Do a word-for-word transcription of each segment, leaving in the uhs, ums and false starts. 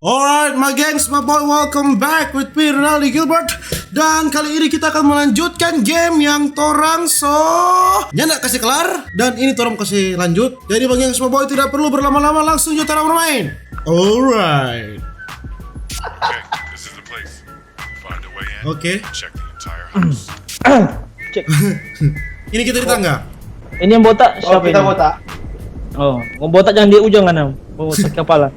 Alright, my gengs, my boy, welcome back with me, Rinaldi Gilbert. Dan kali ini kita akan melanjutkan game yang torang so nyanda kasih kelar. Dan ini torang kasih lanjut. Jadi, my gengs, my boy, tidak perlu berlama-lama, langsung jo torang bermain. Alright. Okay, this is the place. Find a way in. Oke. Check the entire house. Cek. Ini kita di tangga. Ini yang botak Oh, siapa kita ini? Botak. Oh, yang botak jangan di ujung kan? Mau sakit kepala.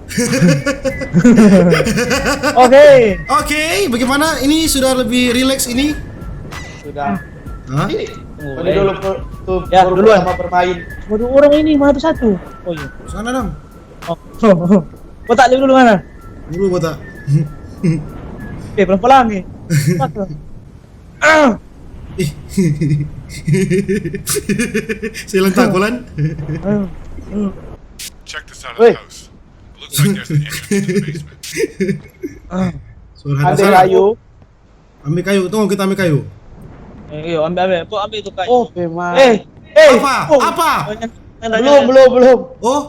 Oke. Oke, bagaimana? Ini sudah lebih rileks ini. Sudah. Hah? Ini. Oh, Ini eh. dulu per- tuh Ya, baru duluan. Pertama bermain. Waduh, orang ini mana tuh satu? Oh iya. Sana dong. Oh. Botak dulu mana? Dulu botak. Eh, pelan-pelan nih. Cepat lah. Ah. Ih. Silang takulan. Ah. Ah. Check the side of Wait. The house. Looks like there's an entrance to the basement. Ah. Suara ada Ambil sana. Kayu. Ambil kayu, tunggu kita ambil kayu. Eh, iyo, ambil, ambil. Kau ambil itu kayu. Oh, memang. Eh, eh. Apa? Oh. Apa? Oh, yang- yang- Belum, belum, belum. Oh.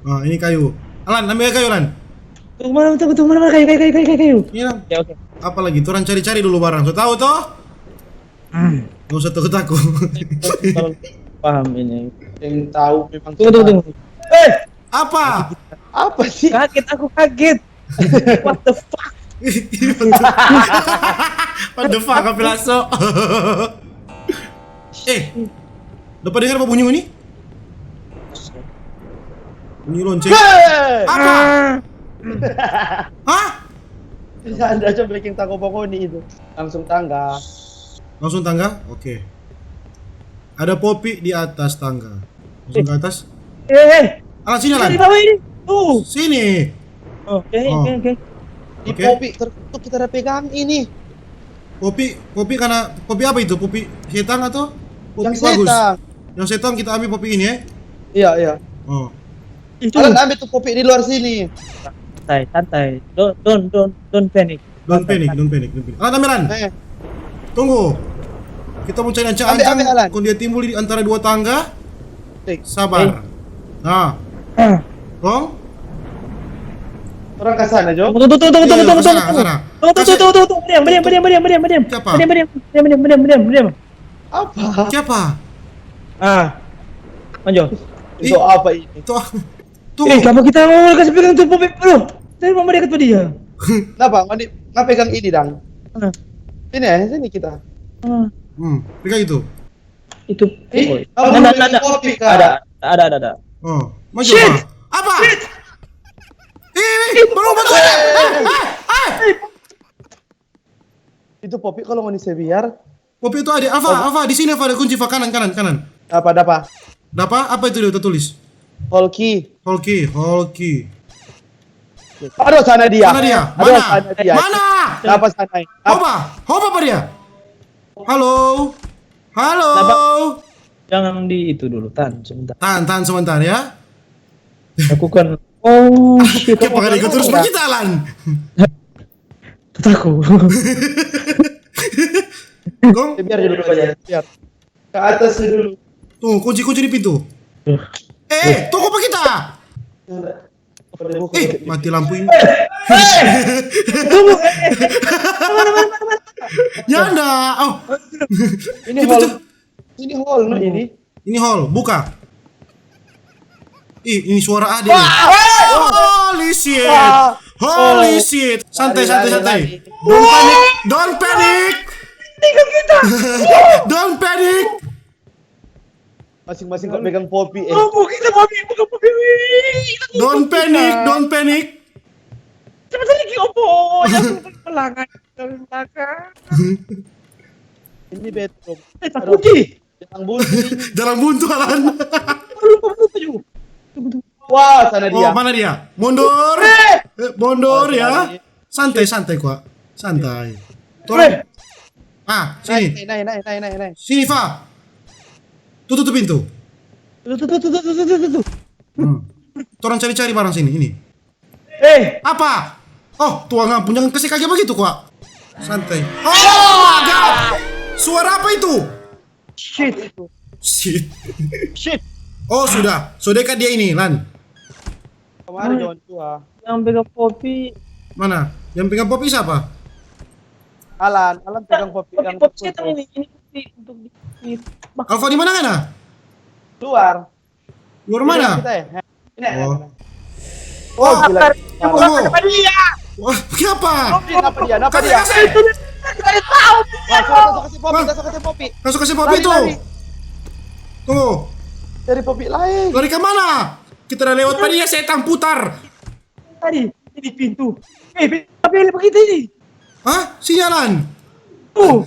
Nah, ini kayu. Alan, ambil kayu, Lan. Tunggu, mana, tunggu, tunggu, mana, mana kayu, kayu, kayu, kayu, kayu. Ini, Lan. Ya, oke. Apa lagi? Torang cari-cari dulu barang. So tahu toh? Hmm. Gak usah takut-takut. Kalau paham ini. Yang tahu memang. Tunggu, tunggu, tunggu. Eh, Apa? Apa sih? Kaget, aku kaget. What the fuck? What the fuck, apa langsung? Eh, dapat dengar apa bunyi ini? Bunyi lonceng. Hei! Apa? Hah? Tidak ada aja bikin tako pokoknya itu. Langsung tangga. Langsung tangga? Oke. Ada Popi di atas tangga. Langsung ke atas. Eh, eh. Alan, sini, Alan. Di bawah ini. Tuh. Sini. Oke, Oh. oke, oke. Di Oke. Popi terkutuk kita ada pegang ini. Popi, Popi karena Popi apa itu? Popi setang atau Popi Yang bagus? Setang. Yang setang kita ambil Popi ini ya. Iya, iya. Oh. Itu. Alan ambil tuh Popi di luar sini. Santai, santai. Don't, don't, don't, don't panic. Don't panic, don't panic, don't panic. Alan, ambil, Alan. Eh, Tunggu. Kita mau cari ancang-ancang. Ambil, ambil, Alan. Kong dia timbul di antara dua tangga. Tik. Sabar. Nah. Kong? Orang ke sana, Jo. Tunggu, tunggu, tunggu, Iya, tunggu, iya, tunggu, ke sana, tunggu. ke sana. Tunggu, tunggu, Kasih- tunggu, tunggu, tunggu. Diam, diam, diam, diam, diam, diam, diam. Siapa? Diam, diam, diam, diam, diam, diam, diam. Apa? Siapa? Ah. Lanjut. Itu apa ini? Tuh. Eh, Tunggu. kamu kita mau kasih pegang tuh Popi, bro. Tadi mama dekat dia. Kenapa? Mandi, nggak pegang ini, Dang? Ah. Sini ya, sini kita. Ah. Hmm, pegang itu. Itu. Ih, Oh, kamu ada, belum ada, ada. kopi, Kak. Ada, ada, ada, ada. Oh, maju Shit! apa? Apa? Ih, ih, baru bantu. Eh, eh, eh. Itu Popi kalau ngoni sebiar. Popi itu ada. Alfa, Alfa, di sini Alfa ada kunci, Fa, kanan, kanan, kanan. Apa, ada apa? Dapa, apa itu dia tulis? Hall key. Hall key, hall key. Aduh, sana dia. Mana dia? Aduh, Mana? Sana dia. Mana? Apa sana? Hopa, Hopa apa dia? Halo? Halo? Dapa. Jangan di itu dulu, tahan sebentar. Tahan, tahan sebentar ya. Aku kan. Oh, shit. Kenapa gak ikut terus begitu, Alan? Aku. Kong? Biar dulu aja. Biar. Ke atas dulu. Tuh, kunci-kunci di pintu. Eh, toko apa kita? Eh, mati lampu ini. Tunggu. Eh, eh, eh. Mana, mana, mana, mana? Nyanda. Oh, Ini Itu hall. tuh. Ini hall, no, ini. Ini hall, buka. Ih, ini suara ada nih. Holy shit. Ah. Holy Oh. shit. Santai, Lari, santai, lari, santai. lari. Don't panic. Don't panic. Tinggal kita. Don't panic. Masing-masing kok pegang Popi, eh. Tunggu, kita mau buka Popi. Don't panic, don't panic. Cepat lagi, Opo. Jangan pelangan. Jangan pelangan. Ini bedroom. Eh, tak kunci. Jangan bunyi. Jalan buntu, Alan. Lupa, lupa juga. Tunggu, tunggu. Wah, sana dia. Oh, mana dia? Mundur. Eh, mundur Oh, ya. lari. Santai, santai, Kwa. Santai. Torang. Ah, sini. Naik, naik, naik, naik, naik, naik. Sini, Fa. Tutup tuh pintu. Tuh, tuh, tuh, tuh, tuh, tuh, tuh, tuh. Hmm. Torang cari-cari barang sini, ini. Eh, Apa? Oh, tuang ampun, jangan kasih kage begitu, Kwa. Santai. Oh, my God. Suara apa itu? Shit. Shit. Shit. Oh, sudah. So dekat dia ini, Lan. Kemarin Mana? Jawan tua. Yang pegang popi. Mana? Yang pegang popi siapa? Alan, Alan pegang popi Popi, yang popi terkutuk. setan ini. Ini popi untuk di, di Alfa di mana, ngana? Luar. Luar mana? Kita ya. Ini. Oh. Oh, gila. Bakar. Bukan apa dia? Wah, kenapa? Ini apa dia? Apa Kasih, dia? kasih. Itu dia. Saya tahu. Langsung kasih popi, langsung kasih popi. Kasih kasih popi Lari, tuh. lari. Tuh. Cari popi lain. Lari ke mana? Kita udah lewat pada dia, setan putar. Tadi di pintu. Eh, tapi ini begitu ini. Hah? Sini, Alan. Tuh.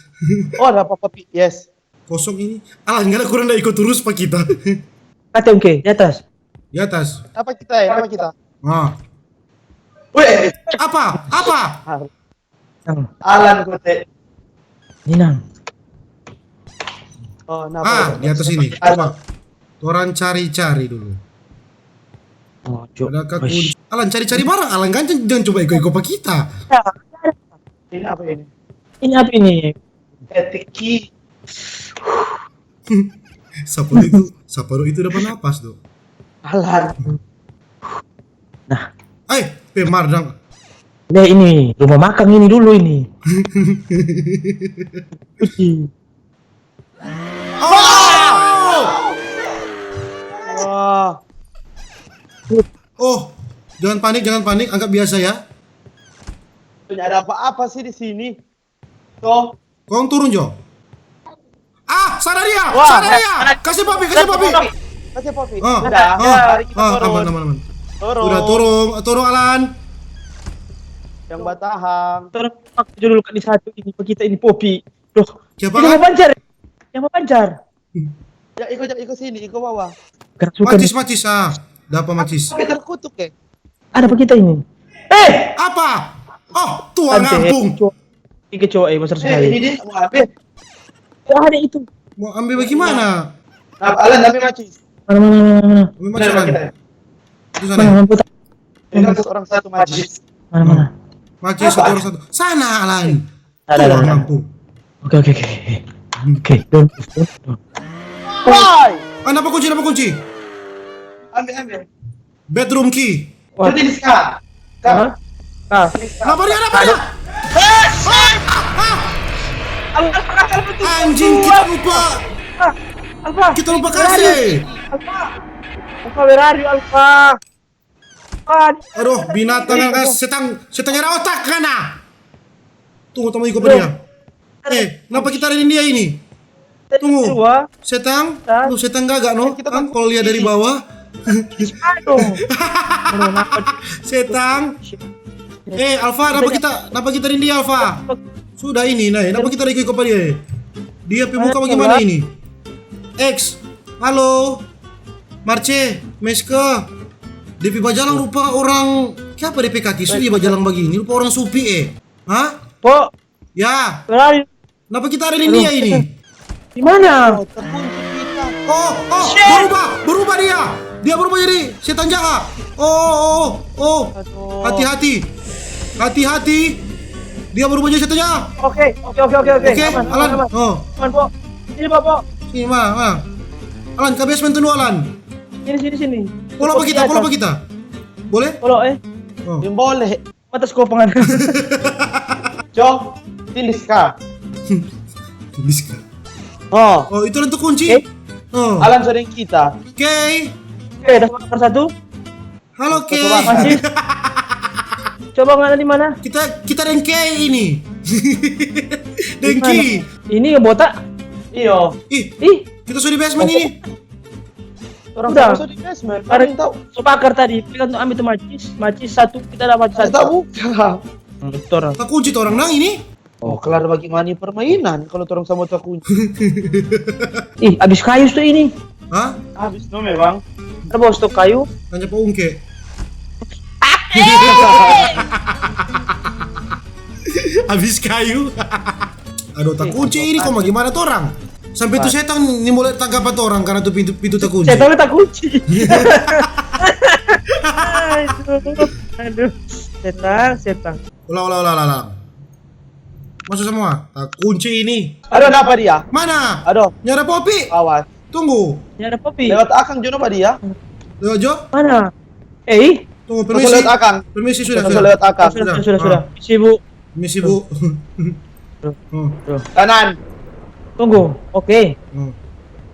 Oh, ada apa popi? Yes. Kosong ini. Alan, ngana kurang da iko turus pa kita. Kata oke, di atas. Di atas. Apa kita ya? Apa kita? Ah. Weh, Apa? Apa? Yang Alan kote. Inang. Oh, nah. Ah, di atas ini. Coba. Torang cari-cari dulu. Oh, cok. Adakah kunci? Alan, cari-cari barang. Alan kan jangan coba iko-iko pa kita. Ini apa ini? Ini apa ini? Etik key. Sapa itu? Sapa itu dapat napas tuh? Alan. Eh, pemar dang. Ya ini rumah makan ini dulu ini. Kunci. Oh! Wah. Oh, jangan panik, jangan panik, anggap biasa ya. Tidak ada apa-apa sih di sini. Toh. Kong turun, Jo. Ah, sana dia, Wah, sana dia. Kasih popi, kasih popi. Kasih popi. Ah, Udah, ah, mari kita ah, turun. Aman, aman, aman. Turun. Udah turun, turun, Alan. Yang batahang. Terus aku dulu di satu ini kita ini popi. Duh, Siapa, ini mau Alan? pancar. Yang mau pancar. Ya, ikut ikut sini, ikut bawah. Kerasukan. Macis, macis, ah. Dapat macis. Tapi terkutuk ya. Ada apa kita ini? Eh, Apa? Oh, tua Tante, ngampung. Cowok. Ini cowok eh besar Eh, sekali. Ini dia mau ambil. Oh, ada itu. Mau ambil bagaimana? Nah, Alan ambil macis. Mana mana mana mana. Ambil Benar, macis, Alan. kita. Itu sana. Mana mana putar. Ini kan orang satu macis. Mana mana. Macis satu orang satu. Sana, Alan. Ada Tua ada. Ada. ngampung. Oke oke oke. Oke, don't move, don't move. Why? Ah, dapat kunci, dapat kunci. Ambil ambil. Bedroom key. Wah. Nanti di sekarang. Hah? Ah. Kenapa dia, kenapa dia? Anjing, kita lupa. Alfa. Kita lupa kasih. Alfa. Alfa, where are you, Alfa? Alfa. Aduh, binatang yang setang, setang ada otak ngana. Tunggu, tunggu, iko dia. Eh, kenapa kita ada di dia ini? Tunggu. Dua. Setang, Hah? lu setang gaga no? Kita Kan kan kalau lihat dari bawah. Aduh. Aduh, kenapa? Setang. Eh, Alfa, kenapa kita, kenapa kita di dia, Alfa? Sudah ini, nah, kenapa kita ikut kepada dia? Dia pe muka bagaimana ini? X, halo. Marce, Meske. Depi bajalang rupa orang, siapa depi kaki? Su dia bajalang begini, rupa orang supi eh. Hah? Po, Ya, where are you? kenapa kita ada di dia ini? Di mana? Oh, terkunci kita. Oh, oh, berubah, berubah dia. Dia berubah jadi setan jahat. Oh, oh, oh, oh. Aduh. Hati-hati. Hati-hati. Dia berubah jadi setan jahat. Oke, oke, oke, oke, oke. Oke, Aman, Alan. aman, aman. Oh, Aman, Po. Ini, Po, Po. sini mana, mana? Alan, ke basement dulu, Alan. Sini, sini, sini. Follow apa kita? Follow apa kita? Boleh? Follow, eh. Oh, Yang boleh. Mata sekopangan. Cok, Tiliska. Tiliska. Oh, Oh, itu untuk kunci. Eh? Oh. Alan sering kita. Oke. Oke, dah nomor satu. Halo, Oke. Coba. Masih. Coba ngana di mana? Kita kita dengki ini. Dengki. Ini yang botak. Iyo. Ih, Ih, kita sudah di basement ini. Orang Udah. Sama di basement. Ada Paling tahu. Bakar tadi. Kita untuk ambil tuh macis. Macis satu, kita dapat Saya satu. tahu buka. Betul orang. Tak kunci tuh orang nang ini. Oh, kelar bagaimana permainan kalau orang sama tak kunci. Ih, habis kayu tuh ini. Hah? Habis no memang. Ada bawa stok kayu. Tanya Pak Ungke. Habis kayu. Aduh, tak kunci ini kok, bagaimana tuh orang? Sampai tuh setan ni mulai tanggapan tuh orang karena tuh pintu pintu tak kunci. Setan tak kunci. Aduh, aduh. Setan, setan. Ulang, ulang, ulang, ulang, ulang. Masuk semua. Tak kunci ini. Aduh, kenapa dia? Mana? Aduh, Nyara Popi. Awas. Tunggu. Ini ada Popi. Lewat akang Jono apa dia? Lewat Jo. Mana? Eh, Tunggu, Langsung permisi. lewat akang. Permisi, sudah, Langsung sudah. lewat akang. Sudah, Sudah. sudah, sudah. Ah. Misi, Bu. Permisi, Bu. Hmm. Kanan. Tunggu. Oke. Hmm.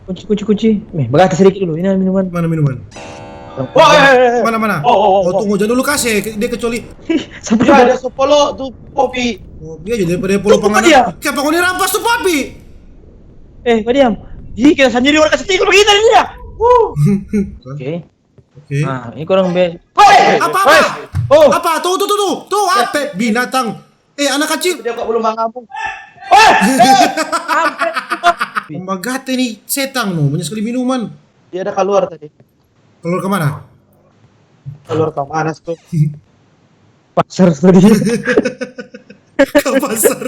Kunci, kunci, kunci. Nih, bagate sedikit dulu. Ini minuman. Mana minuman? Oh, eh, eh, eh. Mana, mana? Oh, oh, oh, oh. Tunggu, jangan dulu kasih. Dia kecuali. Sampai Dia lupa. Ada sopolo tu kopi. Oh, dia jadi daripada polo Tunggu, pangan. dia. Siapa kau ni rampas tu papi? Eh, kau diam. Ih, kita sendiri orang kasih tiga begini tadi dia. Wuh. Oke. Oke. Nah, ini kurang be. Hei! Apa, apa? Hei! Oh, Apa? Tuh, tuh, tuh, tuh. Tuh, apa? Binatang. Eh, anak kecil. Dia kok belum ngambung. Pembagate ni setang no, banyak sekali minuman. Dia ada keluar tadi. Keluar kemana? Keluar ke mana tuh? Pasar tadi. Ke pasar.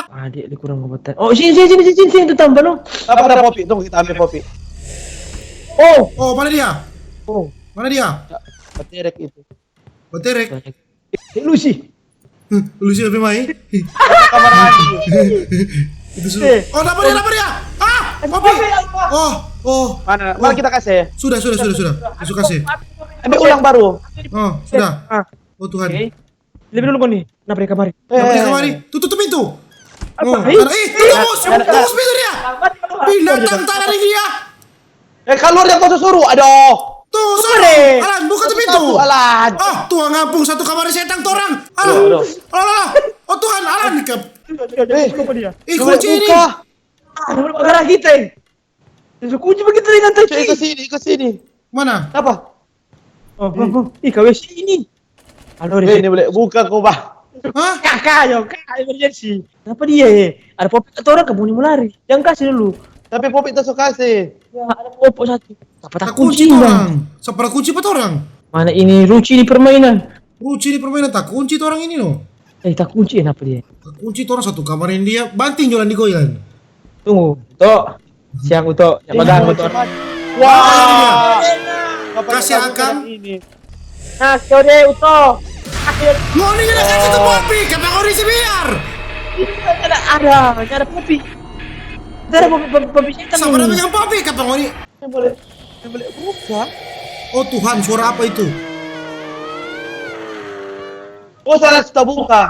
Ah, dia, dia kurang obat. Oh, sini, sini, sini, sini, sini, itu tambah no. Apa ada kopi? Tunggu, kita ambil kopi. Oh, Oh, mana dia? oh. Mana dia? Peterek itu. Peterek. Eh, lu sih. Lu siapa mai? Kamar mandi. Itu sudah. Oh, dapat dia, dapat dia. Ah, kopi. Oh, oh. Mana? Mana kita kasih? Sudah, sudah, sudah, sudah. Sudah kasih. Ambil ulang baru. Oh, sudah. Ah. Oh Tuhan. Oke. Lebih dulu kau nih. Kenapa dia kamari? Dapat dia kemari. Tutup, tutup pintu. Oh, Ih, ada- eh, tutup, bos. Tutup pintu dia. Binatang tak ada dia. Eh, keluar yang kau suruh. Aduh. Tuh, Buka suruh. deh. Alan, buka tuh pintu. Satu, Alan. Oh, Tuhan ngampung satu kamar setang torang. Alan. Aduh, aduh. Alan, Alan. Oh Tuhan, Alan. Ke- Coba dia. Ih, Coba kunci ini. Buka. Ah, ada pagar kita. Eh, kunci begitu dengan Cek, ikut tadi. Sini, ikut sini. Mana? Apa? Oh, oh, oh. Ih, kau sini. Halo, Eh, ini boleh buka kau, bah. Hah? Kak, kak, yo, kak, emergency. Kenapa dia, eh? Ada popok atau orang kamu mau lari? Jangan kasih dulu. Tapi Popi tak suka kasih. Ya, ada popok satu. Apa tak Tak kunci kunci, Bang? Orang. Siapa kunci pa torang? Mana ini ruci di permainan? Ruci di permainan tak kunci torang ini no. Eh, tak kunci, kenapa dia? Tak kunci torang satu kamar yang dia banting jalan di goyang. Tunggu, Tok. Siang, Tok. Yang pegang, Tok. Wah. Apa Kasih kita akang. Ini. Nah, kau deh, Uto. Ngoni kena kasih tu Popi, kenapa ngoni si biar? Ada, ada, ada kopi. Ada kopi, kopi, kopi setan Sama ini. Dengan Popi, kenapa ngoni? Ini boleh, ini boleh buka. Oh Tuhan, suara apa itu? Oh, salah, sudah buka.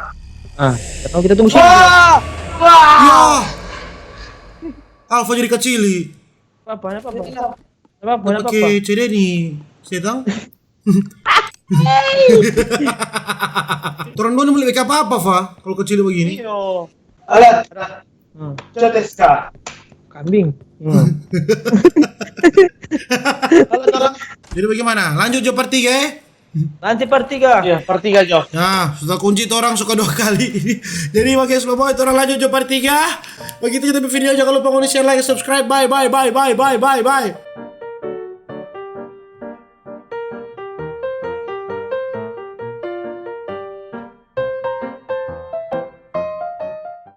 Ah, kalau kita tunggu sini. Wah. Wah. Ya, Alfa jadi kacili. Apa, apa, apa? Apa, apa, apa? Oke, cede nih, setang. Torang dua boleh bikin apa-apa, Fa, kalau kacili begini. Iyo. Alat. Hmm. Cotes ka. Kambing. Hmm. Alat orang. Jadi bagaimana? Lanjut jo part tiga, eh? Nanti part tiga. Iya, part tiga jo. Ya, sudah kunci torang suka dua kali. Jadi bagi slow boy, torang lanjut jo part tiga. Begitu kita video, jangan lupa ngoni share, like, subscribe. Bye, bye, bye, bye, bye, bye, bye.